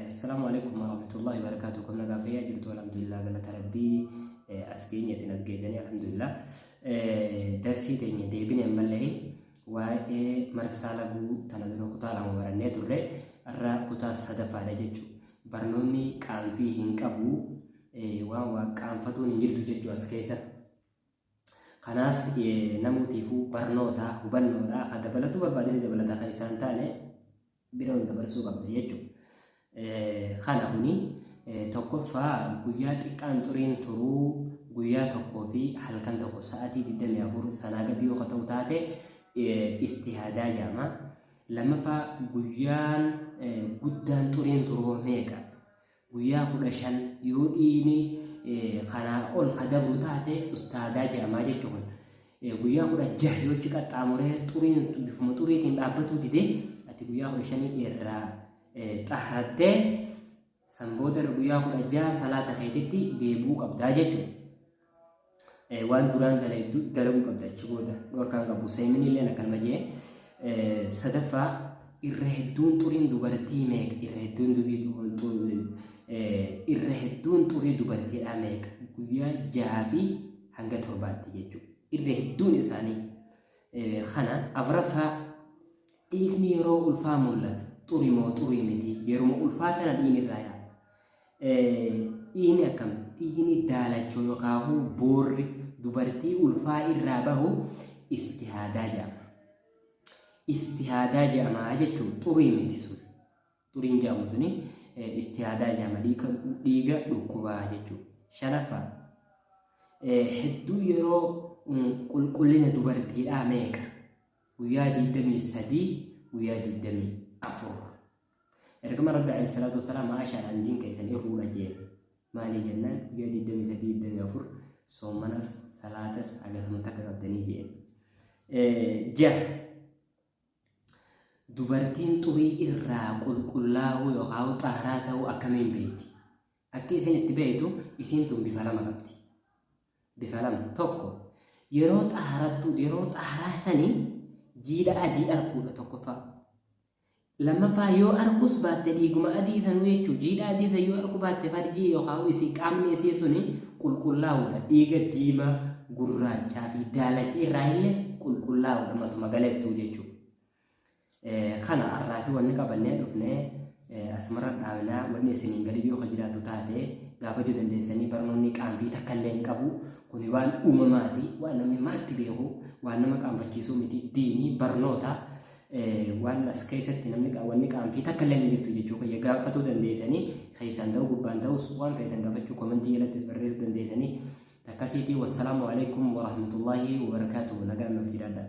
Assalaamu alaikum warahmatullahi wabarakatuh. Kam nagaa fayyaa jirtu? Alhamdulillah, galata rabbii as geenyeetiin as geessanii, alhamdulillah. Darsii teenya deebine ammallee waa'ee marsaa laguu tana dura kutaa lama barannee turre, irra kutaa sadaffaadha jechuudha. Barnoonni qaanfii hin qabu, waan waa qaanfatuun hin jirtu jechuudha as keessa. Kanaaf namuutiifuu barnoota hubannoodha kan dabalatu barbaadanii dabalata, kan isaan taane bira ol dabarsuu qabda jechuudha. Kana kuni tokkoffaa, guyyaa xiqqaan xuriin turuu guyyaa tokkoo fi halkan tokko, sa'aatii 24 sanaa gadi yoo ta'u taate istihaadaa jedhama. Lammaffaa, guyyaan guddaan xuriin turuu meeqa? Guyyaa 15. Yoo dhiigni kanaa ol ka dabru taate ustaadaa jedhamaa jechuun. Guyyaa 16 yoo achi qaxxaamuree xuriin bifuma xuriitiin dhaabbatuu dide, ati guyyaa 15 irraa xaharattee san booda irra guyyaa 16 salaata keetitti deebi'uu qabdaa jechuudha. Waan duraan dalaydu dalaguu qabda, achi booda dhorkaan qabu. Seeminii illee akkanuma jee. Sadaffaa, irra hedduun xuriin dubartii meeqa? Irra hedduun dubii irra hedduun xurii dubartiidhaa meeqa? Guyyaa jaha fi hanga torbaatti jechuudha. Irra hedduun isaanii kana. Afuraffaa, dhiigni yeroo ulfaa mul'atu xurii moo xurii miti? Yeruma ulfaa tana dhiigni irraa yaa'a. Dhiigni akkam? Dhiigni daalachoo yookaan boorri dubartii ulfaa irraa bahu istihaadaa jedhama. Istihaadaa jedhama jechuun xurii miti sun. Xuriin jedhamu suni istihaadaa jedhama. Dhiiga dhukkubaa jechuudha. Shanaffaa, hedduu yeroo qulqullina dubartiidhaa meeqa? Guyyaa 23, guyyaa 24. Ergama Rabbi alayhi salaatu wasalaam Aashaadhaan diin keessan irruudha jeen. Maali jennaan, guyyaa 23, 24 soomanas salaatas agasuma takka qabdanii jeen. Jaha, dubartiin xurii irraa qulqullaa'uu yookaan xaaraa ta'uu akkamiin beekti? Akki isin itti beektu, isiin tun bifa lama qabdi. Bifa lama. Tokko, yeroo xaarattu, yeroo xaaraa sanii jiidha adii arguudha tokkoffaa. Lammaffaa, yoo argus baatte dhiiguma adii sanuu jechuun jiidha adii san yoo argu baatte, farjii yookaan isii qaamni isii suni qulqullaa'uudha. Dhiiga diimaa, gurraachaa fi daalacha irraa illee qulqullaa'uudha matuma galettuu jechuudha. Kana har'aa fi wanni qabannee dhufne asumarra dhaabnaa. Wanni isiniin gadi yoo ka jiraatu taate gaafachuu dandeessanii. Barnoonni qaanfii takka illee hin qabu. Kuni waan uumamaati, waan namni marti beeku, waan nama qaanfachiisuu miti. Diinii barnoota waan as keessatti namni wanni qaanfii takka illee hin jirtu jechuu kiyya. Gaafatuu dandeessanii, keessaan ta'uu gubbaan ta'us waan feetan gaafachuu, komentii jalattis barreessuu dandeessanii. Takkasiitii, wassalaamu alaikum warahmatullaahi wabarakaatuhu. Nagaan nuuf jiraadha.